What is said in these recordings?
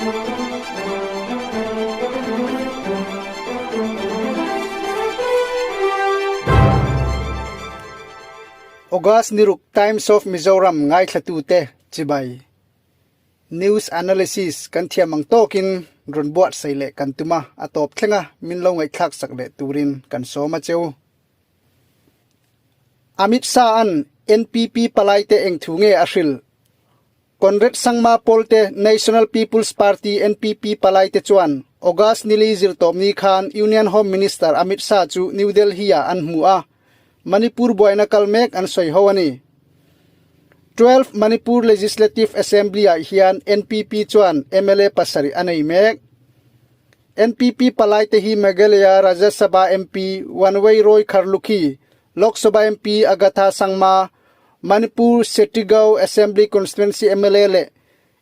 August niruk Times of Mizoram ngaithlatute chibai. News analysis kan thiam ang tawkin rawn buatsaih leh kan tum a, a tawp thlenga min lo ngaihthlak sak leh turin kan sawm a cheu. Amit Shah-a'n NPP palaite eng thu nge a hrilh? Conrad Sangma pawlte National People's Party, NPP, palaite chuan August nili zirtawpni khan Union Home Minister Amit Shah chu New Delhi-ah an hmu a, Manipur buaina kal mek an sawi ho a ni. 12 Manipur Legislative Assembly-ah hian NPP chuan mla pasarih a nei mek. NPP palaite hi Meghalaya Rajya Sabha MP Wanwei Roy Kharlukhi, Lok Sabha MP Agatha Sangma, Manipur Setigao Assembly Constituency mla leh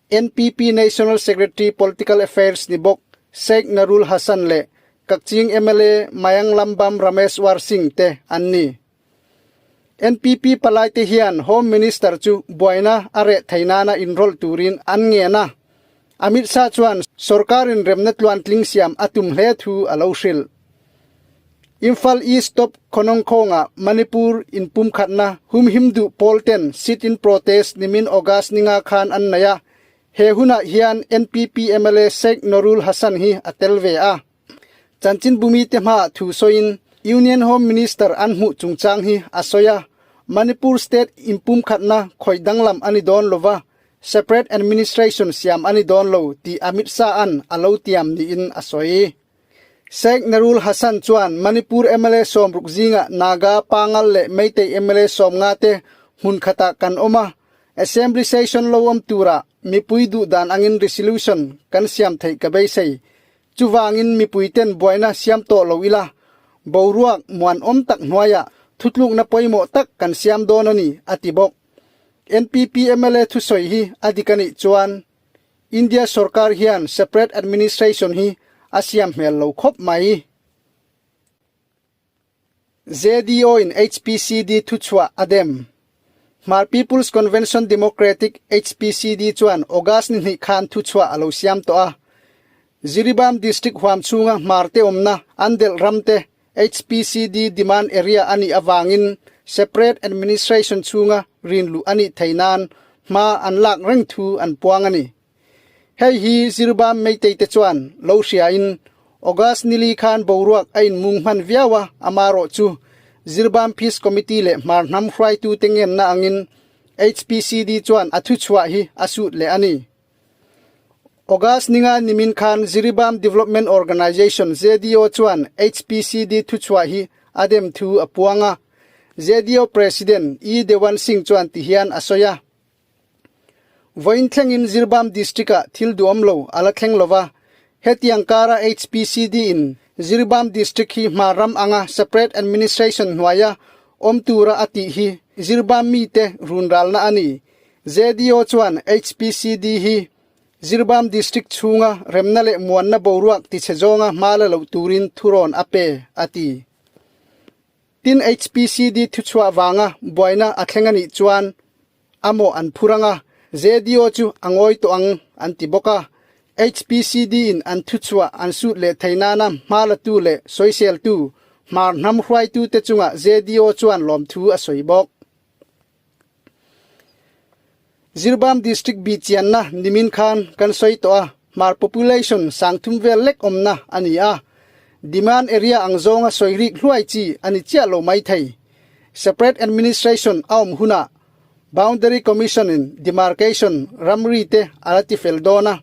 NPP National Secretary Political Affairs ni bawk Sheikh Narul Hasan leh Kakching mla Mayanglambam Rameshwar Singh te an ni. NPP palaite hian Home Minister chu buaina a reh thei nana inrawlh turin an ngen a. Amit Shah chuan sorkarin remna tluantling siam a tum hle thu a lo hrilh. Imphal East Top Khonongkhawngah Manipur inpumkhatna humhim duh pawl ten sit-in protest nimin August ninga khan an nei a, he hunah hian NPP mla Sheikh Norul Hasan hi a tel ve a. Chanchinbumi te hmaah thu sawiin Union Home Minister an hmuh chungchang hi a sawi a, Manipur state inpumkhatna khawih danglam a ni dawn lova, separate administration siam a ni dawn lo tih Amit Shah-a'n a lo tiam niin a sawi. Sheikh Narul Hasan chuan Manipur mla sawmruk zingah Naga, Pangal leh Meitei mla sawmnga te hmun khatah kan awm a, Assembly session lo awm turah mipui duh dan angin resolution kan siam theih ka beisei. Chuvangin mipui ten buaina siam tawh lo ila, boruak muanawm tak hnuaiah thutlukna pawimawh tak kan siam dawn a ni, a ti bawk. NPP mla thusawi hi a dik a nih chuan India sorkar hian separate administration hi a siam hmel lo khawp mai. ZDO in HPCD thuchhuah a dem. Hmar People's Convention Democratic, HPCD, chuan August ni hnih khan thuchhuah a lo siam tawh a. Jiribam District huam chhunga Hmar te awmna Andel ram te HPCD demand area a nih avangin separate administration chhunga rinluh a nih thei nan hma an lak reng thu an puang a ni. Hei hi Jiribam Meitei te chuan lo hriain August nili khan boruak a inmung hman viau a, amarawh chu Jiribam Peace Committee leh Hmar hnam hruaitute ngenna angin HPCD chuan a thuchhuah hi a sut leh a ni. August ninga nimin khan Jiribam Development Organization, JDO, chuan HPCD thuchhuah hi a dem thu a puang a. JDO President E. Dewan Singh chuan tihian a sawi a, Vawiin thlengin Jiribam District-ah thil duhawm lo a la thleng lova, hetiang kara HPCD in Jiribam District hi hma ram anga separate administration hnuaia awm tura a tih hi Jiribam mite runralna a ni. JDO chuan HPCD hi Jiribam District chhunga remna leh muanna boruak tichhe zawnga hma la loh turin thurawn a pe, a ti. Tin, HPCD thuchhuah vanga buaina a thleng a nih chuan a mawh an phur ang a, JDO chu a ngawi tawh ang, an ti bawk a. HPCD in an thuchhuah an sut leh thei nana hma latu leh sawiseltu, hmar hnam hruaitute chungah JDO chuan lawmthu a sawi bawk. Jiribam District bi chianna nimin khan kan sawi tawh a, Hmar population sangthum vel lek awmna a ni a, demand area ang zawnga sawi rik hluai chi a ni chiah lo mai thei. Separate administration a awm hunah Boundary Commission in demarcation ramri te a la ti fel dawn a,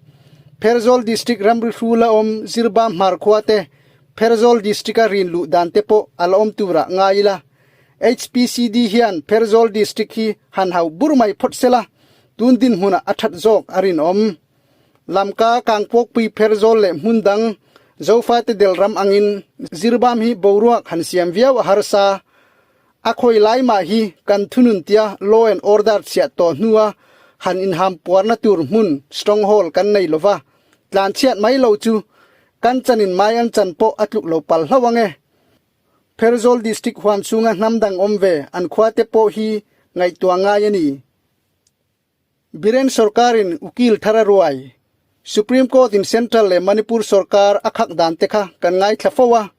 Pherzawl District ramri hru la awm Jiribam Hmar khua te Pherzawl District a rin luh dan te pawh a la awm turah ngai ila. HPCD hian Pherzawl District hi han hauh bur mai phawt sela, tun dinhmunah a that zawk a rinawm. Lamka, Kangpawkpui, Pherzawl leh hmun dang Zofate del ram angin Zirbam hi boruak han siam viau a harsa. A khawi lai mah hi kan thunun tia law and order chhiat tawh hnua han inham puarna tur hmun stronghold kan nei lova, tlan chhiat mai lo chu kan chanin mai an chan pawh a tluk lo pal hlauh ange. Pherzawl District huam chhunga hnam dang awm ve an khuate pawh hi ngaihtuah ngai a ni. Biren sorkarin ukil thar a ruai. Supreme Court in Central leh Manipur sorkar a khak dan te kha kan ngaithla fo a.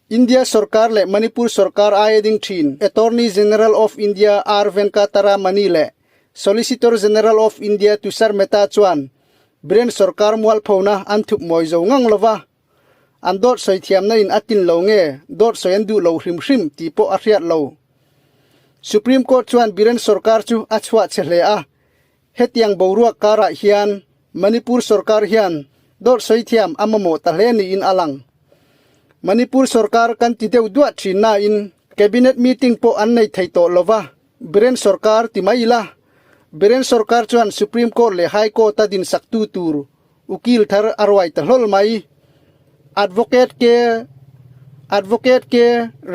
India sorkar leh Manipur sorkar aia ding thin Attorney General of India R Venkataramani leh Solicitor General of India Tushar Mehta chuan Biren sorkar mualphona an thup mawi zo ngang lo va. An dawt sawi thiamna in a tin lo nge dawt sawi an duh lo hrim hrim tih pawh a hriat lo. Supreme Court chuan Biren sorkar chu a chhuah che hle a. Hetiang boruak karah hian Manipur sorkar hian dawt sawi thiam a mamawh ta hle niin a lang. Manipur sorkar kan ti deuh duah thin nain Cabinet meeting pawh an nei thei tawh lo va, Biren sorkar ti mai ila. Biren sorkar chuan Supreme Court leh High Court-a dinsaktu tur ukil thar a ruai ta hlawl mai. Advocate K Advocate K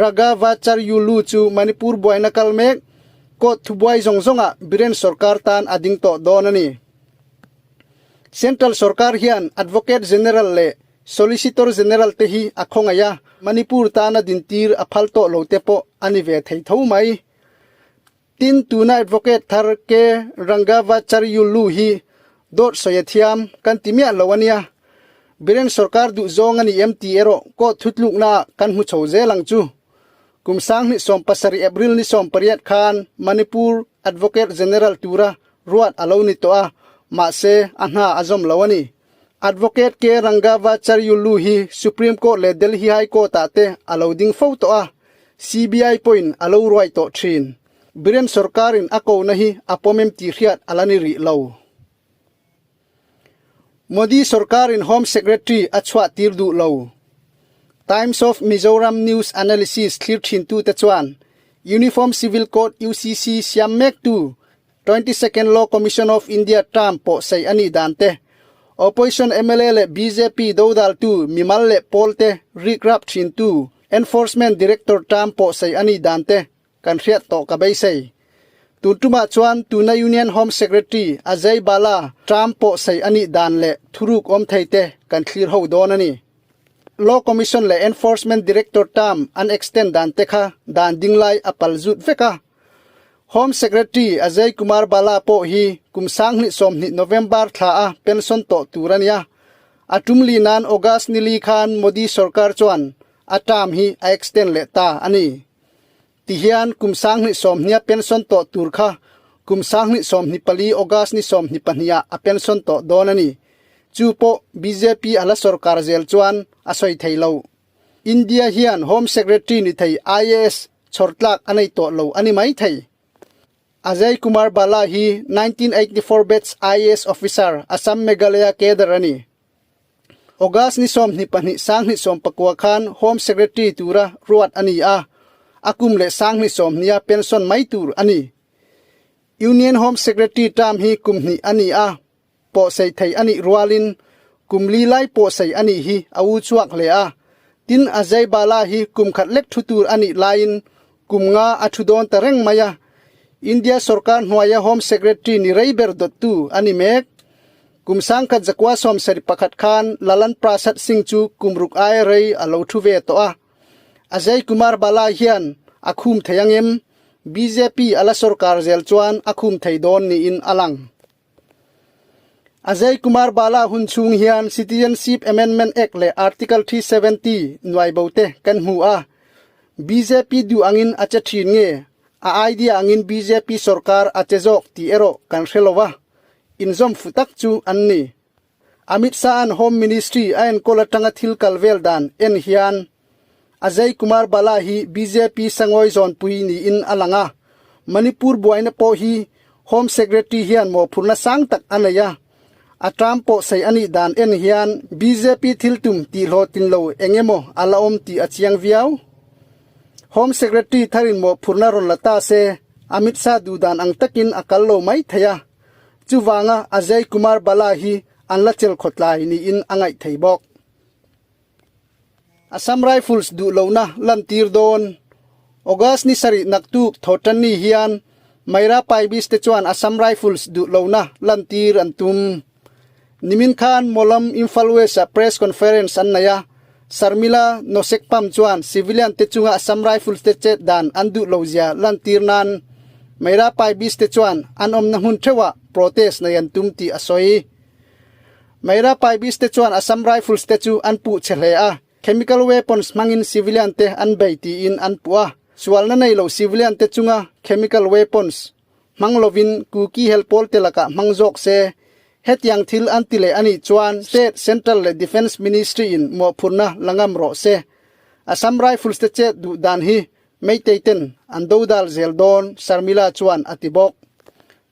Raghavacharyalu chu Manipur buaina kal mek court thubuai zawng zawngah Biren sorkar tan a ding tawh dawn a ni. Central sorkar hian Advocate General leh Solicitor General te hi a khawngaih a, Manipur tana dintir a phal tawh lo te pawh a ni ve thei tho mai. Tin, tuna Advocate thar K. Rangavacharyulu hi dawt sawi a thiam kan ti miah lo a nia. Biren sorkar duh zawng a ni em tih erawh court thutluknaah kan hmu chho zel ang chu. Kum 2017 April ni 18 khan Manipur Advocate General tura ruat a lo ni tawh a, mahse a hna a zawm lo a ni. Advocate K. Rangavacharyulu hi Supreme Court leh Delhi High Court-ah te a lo ding fo tawh a, CBI pawhin a lo ruai tawh thin. Biren sorkarin a kohna hi a pawm em tih hriat a la ni rih lo. Modi sorkarin Home Secretary a chhuah tir duh lo. Times of Mizoram News Analysis thlir thintute chuan Uniform Civil Code, UCC, siam mektu 22nd Law Commission of India term pawh saih a nih dan te, Opposition mla leh bjp dodaltu mimal leh pawl te rikrap thintu Enforcement Director term pawh saih a nih dan te kan hriat tawh ka beisei. Tun tumah chuan tuna Union Home Secretary Ajay Bhalla term pawh saih a nih dan leh thuruk awm thei te kan thlir ho dawn a ni. Law Commission leh Enforcement Director term an extend dan te kha dan dinglai a pal zut vek a. Home Secretary Ajay Kumar Bhalla pawh hi kum 2020 November thla a pension tawh tur a nia. A tum li nan August ni li khan Modi sorkar chuan a term hi a extend leh ta a ni. Tihian kum 2020 a pension tawh tur kha kum 2024 August ni 22 ah a pension tawh dawn a ni. Chu pawh bjp a la sorkar zel chuan a sawi thei lo. India hian Home Secretary ni thei IAS chhawrtlak a nei tawh lo a ni mai thei. Ajay Kumar Bhalla hi 1984 batch IAS officer, Assam Meghalaya cadre a ni. August ni 22 2019 khan Home Secretary tura ruat a ni a, a kum leh 2020 a pension mai tur a ni. Union Home Secretary term hi kum hnih a ni a, Pawhsei thei a nih rualin kum li lai pawhsei a nih hi a u chhuak hle a. Tin, Ajay Bhalla hi kum khat lek thu tur a nih laiin kum nga a thu dawn ta reng mai a. India sorkar hnuaia Home Secretary ni rei ber dawttu a ni mek. Kum 1971 khan Lalan Prasad Singh chu kum ruk aia rei a lo thu ve tawh a. Ajay Kumar Bhalla hian a khum thei angem? Bjp a la sorkar zel chuan a khum thei dawn niin a lang. Ajay Kumar Bhalla hun chhung hian Citizenship Amendment Act leh Article 370 nuai bo te kan hmu a. Bjp duh angin a che thin nge, a idea angin bjp sorkar a che zawk tih erawh kan hre lo a, inzawm fu tak chu an ni. Amit Shah-a'n Home Ministry a enkawl atanga thil kal vel dan en hian Ajay Kumar Bhalla hi bjp sangawi zawnpui niin a lang a, Manipur buaina pawh hi Home Secretary hian mawhphurhna sang tak a nei a, a term pawh sei a nih dan en hian bjp thil tum tihhlawhtlin lo eng emaw a la awm tih a chiang viau. Home Secretary tharin mawhphurhna rawn la ta se, Amit Shah duhdan ang takin a kal lo mai thei a, chuvanga Ajay Kumar Bhalla hi an la chelh khawtlai niin a ngaih thei bawk. Assam Rifles duh lohna lantir dawn. August ni sarih naktuk Thawhtanni hian Maira Paibis te chuan Assam Rifles duh lohna lantir an tum. Nimin khan Mawlam Imphal West ah press conference an nei a, Sharmila Nosekpam chuan civilian te chunga Assam Rifles te chet dan an duh lo zia lantir nan Maira Paibis te chuan an awmna hmun theuhah protest nei an tum tih a sawi. Meira Paibis te chuan Assam Rifles te chu an puh che hle a, chemical weapons hmangin civilian te an bei tiin an puh a. Sualna nei lo civilian te chunga chemical weapons hmang lovin Kuki hel pawl te lakah hmang zawk se. Hetiang thil an ti leh a nih chuan State, Central leh Defence Ministry in mawhphurhna la ngam rawh se. Assam Rifles te chet duh dan hi Meitei ten an dodal zel dawn, Sharmila chuan a ti bawk.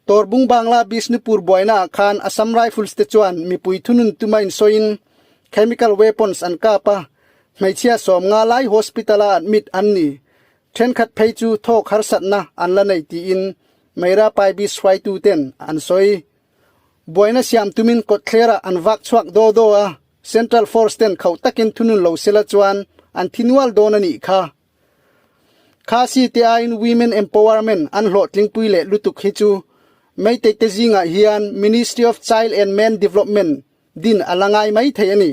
Torbung Bangla Bishnupur buainaah khan Assam Rifles te chuan mipui thunun tuma insawiin chemical weapons an kap a, hmeichhia 50 lai hospital-a admit an ni. Thenkhat phei chu thawk harsatna an la nei tiin Meira Paibis hruaitu ten an sawi. Buaina siam tumin kawtthlerah an vak chhuak daw daw a, Central Force ten khauh takin thunun lo sela chuan an thi nual dawn a nih kha. Khasi te aiin Women Empowerment an hlawhtlingpui leh lutuk hi chu Meitei te zingah hian Ministry of Child and Men Development din a la ngai mai thei a ni.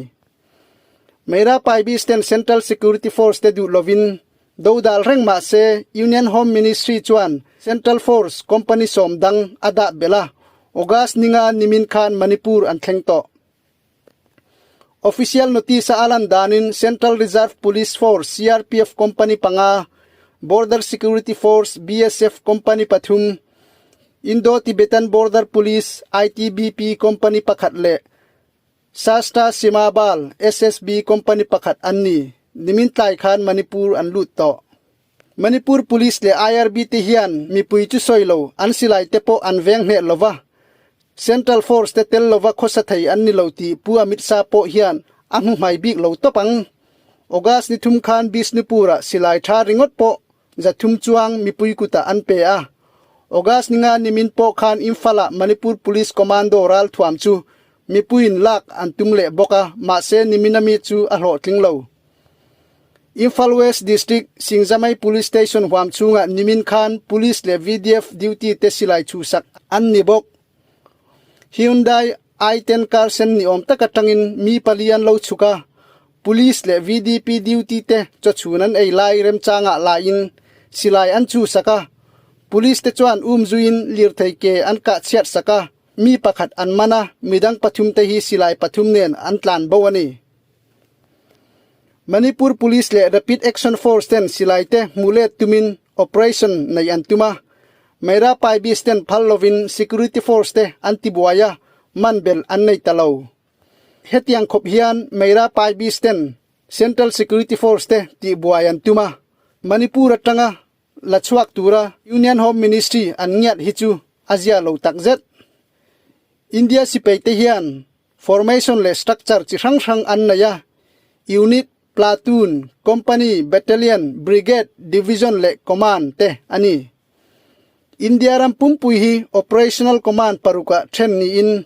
Meira Paibis ten Central Security Force te duh lovin dodal reng mah se Union Home Ministry chuan Central Force company 10 dang a dah belh a, August ninga nimin khan Manipur an thleng tawh. Official notice a lan danin Central Reserve Police Force, CRPF, Company 5, Border Security Force, BSF, Company 3, Indo-Tibetan Border Police, ITBP, Company 1 leh Sashtra Sima Bal, SSB, Company 1 an ni. Nimin tlai khan Manipur an lut tawh. Manipur Police leh IRB te hian mipui chu sawi lo, an silai te pawh an veng hneh lova. Central Force te tel lova khawsa thei an ni lo tih Pu Amit Shah pawh hian a hmu hmai bik lo tawp ang. August ni thum khan Bishnupur-ah silai tha ringawt pawh 300 chuang mipui kutah an pe a. August ni nga nimin pawh khan Imphal-ah Manipur Police Commando ralthuam chu mipuiin lak an tum leh bawk a, mahse nimin ami chu a hlawhtling lo. Imphal West District Singjamai Police Station huam chhungah nimin khan Police leh VDF duty te silai chhuhsak an ni bawk. Hyundai i10 car sen ni awm tak atangin mi pali an lo chhuk a, Police leh VDP duty te chawchhun an ei lai remchangah laiin silai an chhuhsak a, Police te chuan umzuiin lirthei ke an kah chhiat sak a, mi pakhat an man a, midang pathum te hi silai pathum nen an tlan bo a ni. Manipur Police leh Rapid Action Force ten silai te hmu let tumin operation nei an tum a, Meira Paibis ten phal lovin Security Force te an tibuai a, man belh an nei ta lo. Hetiang khawp hian Meira Paibis ten Central Security Force te tihbuai an tum a, Manipur atanga la chhuak tura Union Home Ministry an ngiat hi chu a zia lo takzet. India sipai te hian Formation leh structure chi hrang hrang an nei a, Unit, Platoon, Company, Battalion, Brigade, Division leh Command te a ni. India ram pumpui hi Operational Command parukah then niin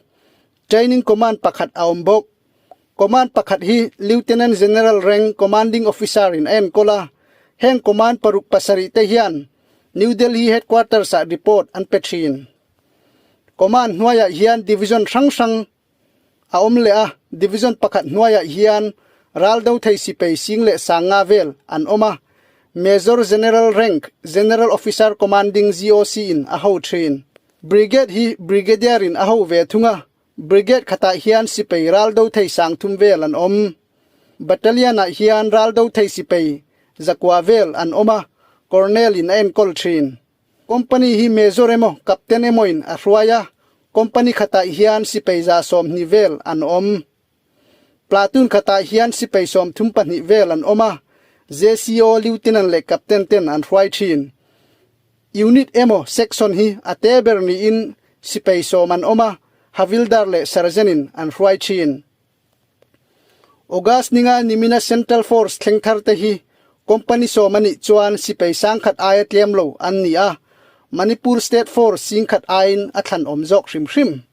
Training Command pakhat a awm bawk. Command pakhat hi Lieutenant General rank Commanding Officer in a enkawl a, heng Command paruk pasarih te hian New Delhi Headquarters ah report an pe thin. Command hnuaiah hian Division hrang hrang a awm leh a, Division pakhat hnuaiah hian ral do thei sipei sing leh 5000 vel an awm a, Major General rank General Officer Commanding GOC in a ho thin. Brigade hi Brigadier in a ho ve thung a, Brigade khatah hian sipei ral do thei 3000 vel an awm. Battalion ah hian ral do thei sipei 900 vel an awm a, Colonel in a enkawl thin. Company hi Major emaw Captain emaw in a hruai a, Company khatah hian sipai 120 vel an awm. Platoon khatah hian sipai 34 vel an awm a, JCO Lieutenant leh Captain ten an hruai thin. Unit emaw Section hi a te ber niin sipai 10 an awm a, Havildar leh Sergeant in an hruai thin. August ninga nimina Central Force thleng thar te hi Company 10 a nih chuan sipai 1000 aia tlem lo an ni a, Manipur State Force 10,000 aiin a thlan awm zawk hrim hrim.